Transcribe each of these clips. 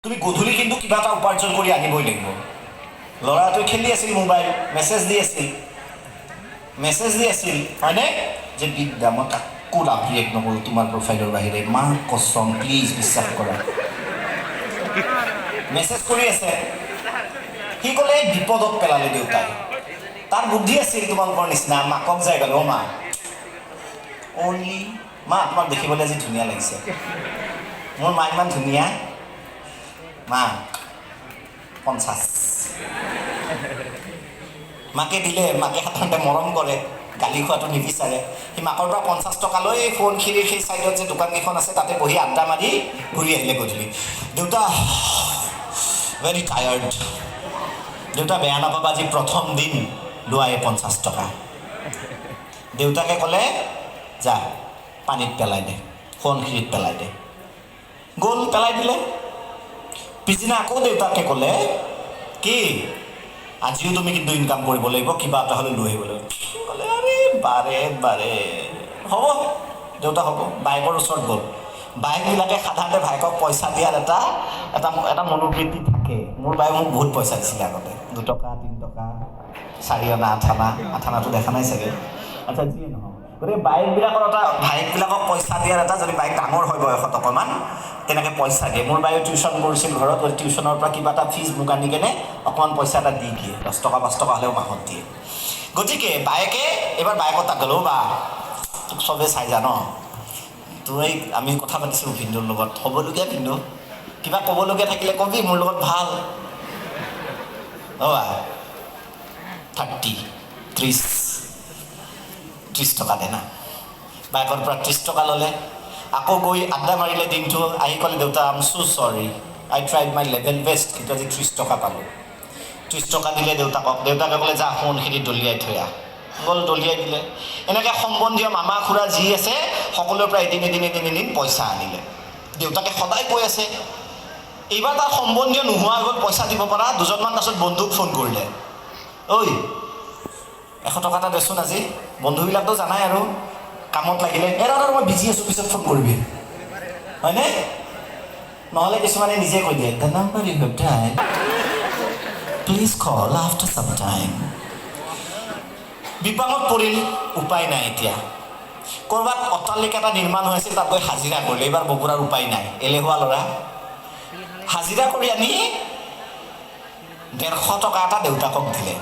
তুমি গধূলি কিন্তু কিবা এটা উপাৰ্জন কৰি আনিবই লাগিব। ল'ৰাটোৱে খেলি আছিল মোবাইল, মেছেজ দি আছিল, মেছেজ দি আছিল, হয়নে? যে বিদ্যা, মই কাকো লাভ ৰিয়েক্ট নকৰোঁ তোমাৰ প্ৰফাইলৰ বাহিৰে, মা কচম, প্লিজ বিশ্বাস কৰা। মেছেজ কৰি আছে। সি ক'লে, বিপদত পেলালে দেউতাই। তাৰ বুদ্ধি আছিল তোমালোকৰ নিচিনা। মাকক যাই ক'লে, অ' মা, অনলি মা, তোমাক দেখিবলৈ আজি ধুনীয়া লাগিছে। মোৰ মা ইমান ধুনীয়া। মা, 50। মাকে দিলে। মাকে সাধাৰণতে মৰম কৰে, গালি খোৱাটো নিবিচাৰে। সি মাকৰ পৰা 50 টকা লৈ এই সোৱণশিৰিৰ সেই ছাইডত যে দোকানকেইখন আছে, তাতে বহি আড্ডা মাৰি ঘূৰি আহিলে গধূলি। দেউতা, ভেৰি টায়াৰ্ড দেউতা, বেয়া নাপাবা, আজি প্ৰথম দিন, লোৱা এই 50 টকা। দেউতাকে ক'লে, যা, পানীত পেলাই দে, সোৱণশিৰিত পেলাই দে। গ'ল, পেলাই দিলে। পিছদিনা আকৌ দেউতাকে ক'লে কি, আজিও তুমি কিন্তু ইনকাম কৰিব লাগিব, কিবা এটা হ'লে লৈ আহিব লাগিব। ক'লে, আৰে বাৰে বাৰে, হ'ব দেউতা, হ'ব। বায়েকৰ ওচৰত গ'ল। বায়েকবিলাকে সাধাৰণতে ভায়েকক পইচা দিয়াৰ এটা মনোবৃত্তি থাকে। মোৰ বায়ে মোক বহুত পইচা দিছিলে আগতে, 2 টকা, 3 টকা, 4 অনা, 8 আনা। 8 আনাটো দেখা নাই চাগে। আচ্ছা, যিয়ে নহওক, গতিকে বায়েকবিলাকৰ এটা ভায়েকবিলাকক পইচা দিয়াৰ এটা, যদি বায়েক ডাঙৰ হয় বয়সত অকণমান, তেনেকৈ পইচা দিয়ে। মোৰ বায়েও টিউশ্যন কৰিছিল ঘৰত, গতিকে টিউশ্যনৰ পৰা কিবা এটা ফিজ মোক আনি কেনে অকণমান পইচা এটা দি দিয়ে, 10 টকা 5 টকা হ'লেও মাহত দিয়ে। গতিকে বায়েকে এইবাৰ বায়েকৰ তাত গ'লো, বা, তোক চবে চাই যা ন, তোৰ এই আমি কথা পাতিছোঁ ভিন্দুৰ লগত, হ'বলগীয়া ভিন্দু, কিবা ক'বলগীয়া থাকিলে কবি, মোৰ লগত ভাল। অ' বা, 30, 30 টকা দে না। বায়েকৰ পৰা 30 টকা ল'লে। আকৌ গৈ আড্ডা মাৰিলে দিনটো। আহি ক'লে, দেউতা, I'm so sorry, I tried my level best, কিন্তু আজি 30 টকা পালোঁ। 30 টকা দিলে দেউতাকক। দেউতাকে ক'লে, যা, সোৱণশিৰিত দলিয়াই থৈ আহ। গ'ল, দলিয়াই দিলে। এনেকৈ সম্বন্ধীয় মামা খুৰা যি আছে, সকলোৰে পৰা এদিন এদিন এদিন এদিন পইচা আনিলে। দেউতাকে সদায় কৈ আছে। এইবাৰ তাৰ সম্বন্ধীয় নোহোৱা হৈ গ'ল পইচা দিব পৰা দুজনমান। তাৰপিছত বন্ধুক ফোন কৰিলে, ঐ, 100 টকা এটা দেচোন আজি। বন্ধুবিলাকতো জানাই আৰু, কামত লাগিলে, এৰা ৰ, মই বিজি আছোঁ, পিছত ফোন কৰিবি, হয়নে? নহ'লে কিছুমানে নিজে কৈ দিয়ে, "The number you have dialed, please call after some time." বিপাঙত পৰিল, উপায় নাই এতিয়া। ক'ৰবাত অট্টালিকা এটা নিৰ্মাণ হৈ আছিল, তাত গৈ হাজিৰা কৰিলে। এইবাৰ ববুৰাৰ উপায় নাই, এলেহুৱা ল'ৰা। হাজিৰা কৰি আনি 150 টকা এটা দেউতাকক দিলে।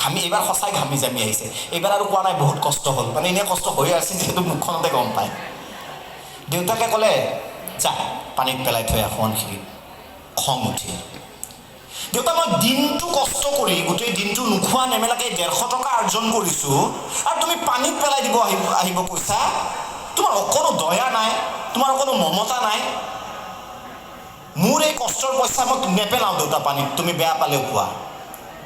ঘামি, এইবাৰ সঁচাই ঘামি জামি আহিছে। এইবাৰ আৰু কোৱা নাই বহুত কষ্ট হ'ল, মানে এনেই কষ্ট হৈ আছিল যিহেতু মুখখনতে গম পায়। দেউতাকে ক'লে, যা, পানীত পেলাই থৈ আহ সোৱণশিৰিত। খং উঠিল, দেউতা, মই দিনটো কষ্ট কৰি, গোটেই দিনটো নোখোৱা নেমেলাকে 150 টকা অৰ্জন কৰিছোঁ আৰু তুমি পানীত পেলাই দিব আহিব কৈছা। তোমাৰ অকণো দয়া নাই, তোমাৰ অকণো মমতা নাই। মোৰ এই কষ্টৰ পইচা মই নেপেলাওঁ দেউতা পানীত, তুমি বেয়া পালেও কোৱা।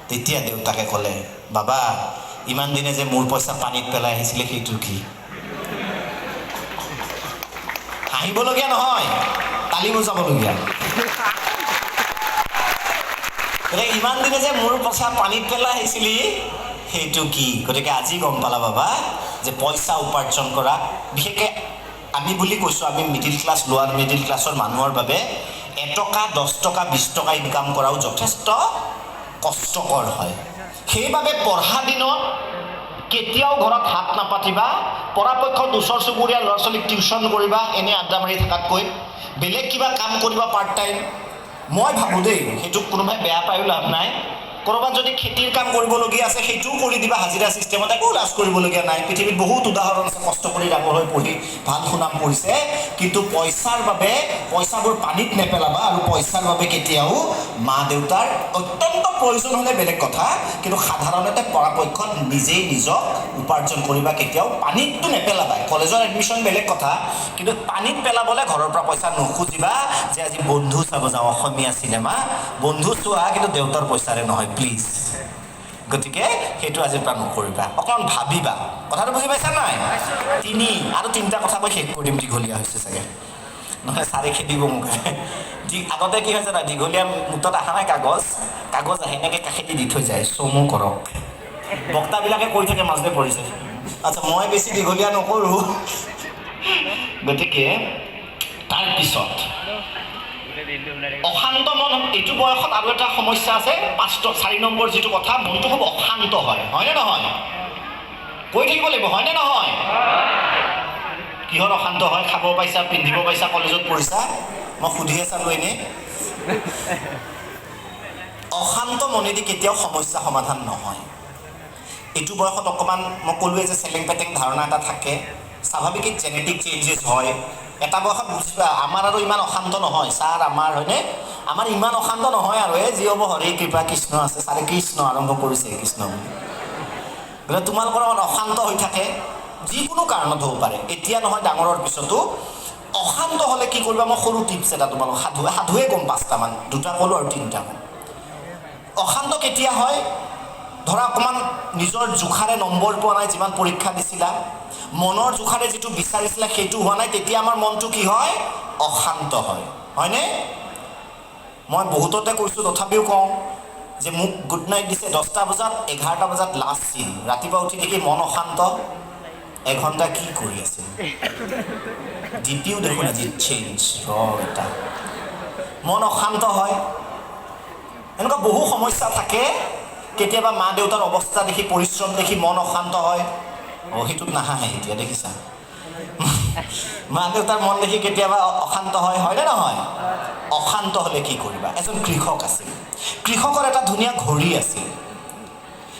তেতিয়া দেউতাকে ক'লে, বাবা, ইমান দিনে যে মোৰ পইচা পানীত পেলাই আহিছিলে, সেইটো কি? হাঁহিবলগীয়া নহয়, তালি বজাবলগীয়া। গতিকে ইমান দিনে যে মোৰ পইচা পানীত পেলাই আহিছিলি, সেইটো কি? গতিকে আজি গম পালা বাবা, যে পইচা উপাৰ্জন কৰা, বিশেষকৈ আমি বুলি কৈছোঁ, আমি মিডিল ক্লাছ, লোৱাৰ মিডিল ক্লাছৰ মানুহৰ বাবে 1 টকা, 10 টকা, 20 টকা ইনকাম কৰাও যথেষ্ট কষ্টকৰ হয়। সেইবাবে পঢ়া দিনত কেতিয়াও ঘৰত হাত নাপাতিবা। পৰাপক্ষত ওচৰ চুবুৰীয়া ল'ৰা ছোৱালীক টিউশ্যন কৰিবা, এনেই আড্ডা মাৰি থকাতকৈ বেলেগ কিবা কাম কৰিবা পাৰ্ট টাইম। মই ভাবোঁ দেই, সেইটোক কোনোবাই বেয়া পায়ো লাভ নাই। ক'ৰবাত যদি খেতিৰ কাম কৰিবলগীয়া আছে, সেইটোও কৰি দিবা হাজিৰা চিষ্টেমত, একো লাজ কৰিবলগীয়া নাই। পৃথিৱীত বহুত উদাহৰণ আছে, কষ্ট কৰি ডাঙৰ হৈ পঢ়ি ভাল সুনাম কৰিছে। কিন্তু পইচাৰ বাবে পইচাবোৰ পানীত নেপেলাবা আৰু পইচাৰ বাবে কেতিয়াও মা দেউতাৰ, অত্যন্ত প্ৰয়োজন হ'লে বেলেগ কথা, কিন্তু সাধাৰণতে পৰাপক্ষত নিজেই নিজক উপাৰ্জন কৰিবা। কেতিয়াও পানীততো নেপেলাবা। কলেজৰ এডমিশ্যন বেলেগ কথা, কিন্তু পানীত পেলাবলৈ ঘৰৰ পৰা পইচা নুখুজিবা যে আজি বন্ধু চাব যাওঁ, অসমীয়া চিনেমা বন্ধু চোৱা, কিন্তু দেউতাৰ পইচাৰে নহয়, প্লিজ। গতিকে সেইটো আজিৰ পৰা নকৰিবা, অকণমান ভাবিবা। কথাটো বুজি পাইছা নাই? তিনি আৰু তিনিটা কথা কৈ শেষ কৰি দিম, দীঘলীয়া হৈছে চাগে, নহ'লে ছাৰে খেদিব মোক। আগতে কি হৈছে না, দীঘলীয়া মুঠত অহা নাই, কাগজ কাগজ আহে, এনেকৈ কাষেদি দি থৈ যায়, চমু কৰক। বক্তাবিলাকে কৈ থাকে, মাজতে পৰিছে। আচ্ছা, মই বেছি দীঘলীয়া নকৰোঁ। গতিকে তাৰপিছত অশান্ত মন এইটো বয়সত আৰু এটা সমস্যা আছে। পাঁচ, 4 নম্বৰ যিটো কথা, মনটো খুব অশান্ত হয়, হয়নে নহয়? কৈ থাকিব লাগিব, হয়নে নহয়? কিহত অশান্ত হয়? খাব পাইছা, পিন্ধিব পাইছা, কলেজত পঢ়িছা, মই সুধিহে চালোঁ এনেই। অশান্ত মনেদি কেতিয়াও সমস্যা সমাধান নহয়। এইটো বয়সত অকণমান মই ক'লোৱে যে চেলেং পেটেং ধাৰণা এটা থাকে। স্বাভাৱিকেই জেনেটিক চেঞ্জেছ হয়। এটা বয়সত বুজিবা, আমাৰ আৰু ইমান অশান্ত নহয় ছাৰ আমাৰ, হয়নে? আমাৰ ইমান অশান্ত নহয় আৰু এই যি হ'ব হৰি কৃপা, কৃষ্ণ আছে। ছাৰে কৃষ্ণ আৰম্ভ কৰিছে, কৃষ্ণ বুলি। গতিকে তোমালোকৰ অকণ অশান্ত হৈ থাকে, যিকোনো কাৰণত হ'ব পাৰে, এতিয়া নহয়, ডাঙৰৰ পিছতো। অশান্ত হ'লে কি কৰিবা? মই সৰু টিপছ এটা তোমালোক সাধুৱে ক'ম পাঁচটামান, দুটা ক'লোঁ আৰু তিনিটা ক'ম। অশান্ত কেতিয়া হয়? ধৰা অকণমান নিজৰ জোখাৰে নম্বৰ পোৱা নাই, যিমান পৰীক্ষা দিছিলা, মনৰ জোখাৰে যিটো বিচাৰিছিলা সেইটো হোৱা নাই, তেতিয়া আমাৰ মনটো কি হয়? অশান্ত হয়, হয়নে? মই বহুততে কৈছোঁ, তথাপিও কওঁ যে মোক গুড নাইট দিছে 10টা বজাত, 11টা বজাত লাষ্ট চিন। ৰাতিপুৱা উঠি দেখি মন অশান্ত। এঘণ্টা কি কৰি আছিল? ডিপিও দেখোন আজি চেঞ্জ ৰ এটা। মন অশান্ত হয়। এনেকুৱা বহু সমস্যা থাকে। কেতিয়াবা মা দেউতাৰ অৱস্থা দেখি, পৰিশ্ৰম দেখি মন অশান্ত হয়। অঁ, সেইটোত নাহাঁহে এতিয়া, দেখিছা? মা দেউতাৰ মন দেখি কেতিয়াবা অশান্ত হয়, হয়নে নহয়? অশান্ত হ'লে কি কৰিবা? এজন কৃষক আছিল। কৃষকৰ এটা ধুনীয়া ঘড়ী আছিল।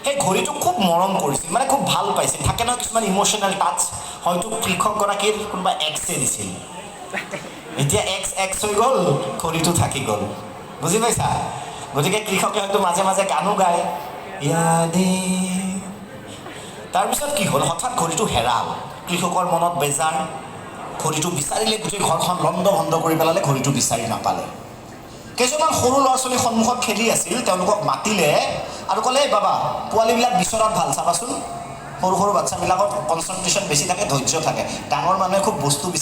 সেই ঘড়ীটোক খুব মৰম কৰিছিল, মানে খুব ভাল পাইছিল। থাকে নহয় কিছুমান ইম'চনেল টাচ। হয়তো কৃষকগৰাকীৰ কোনোবা এক্সে দিছিল। এতিয়া এক্স এক্স হৈ গ'ল, ঘড়ীটো থাকি গ'ল, বুজি পাইছা? গতিকে কৃষকে হয়তো মাজে মাজে গানো গায়, ইয়াদে। তাৰপিছত কি হ'ল? হঠাৎ ঘড়ীটো হেৰাল। কৃষকৰ মনত বেজাৰ। ঘড়ীটো বিচাৰিলে, গোটেই ঘৰখন লণ্ড ভণ্ড কৰি পেলালে, ঘড়ীটো বিচাৰি নাপালে। কেইজনমান সৰু ল'ৰা ছোৱালী সন্মুখত খেলি আছিল। তেওঁলোকক মাতিলে আৰু ক'লে, "এই বাবা, পোৱালিবিলাক বিচৰাত ভাল। চাবাচোন, সৰু সৰু বাচ্ছাবিলাকৰ কনচেনট্ৰেশ্যন বেছি থাকে, ধৈৰ্য থাকে। ডাঙৰ মানুহে খুব বস্তু বিচাৰে।"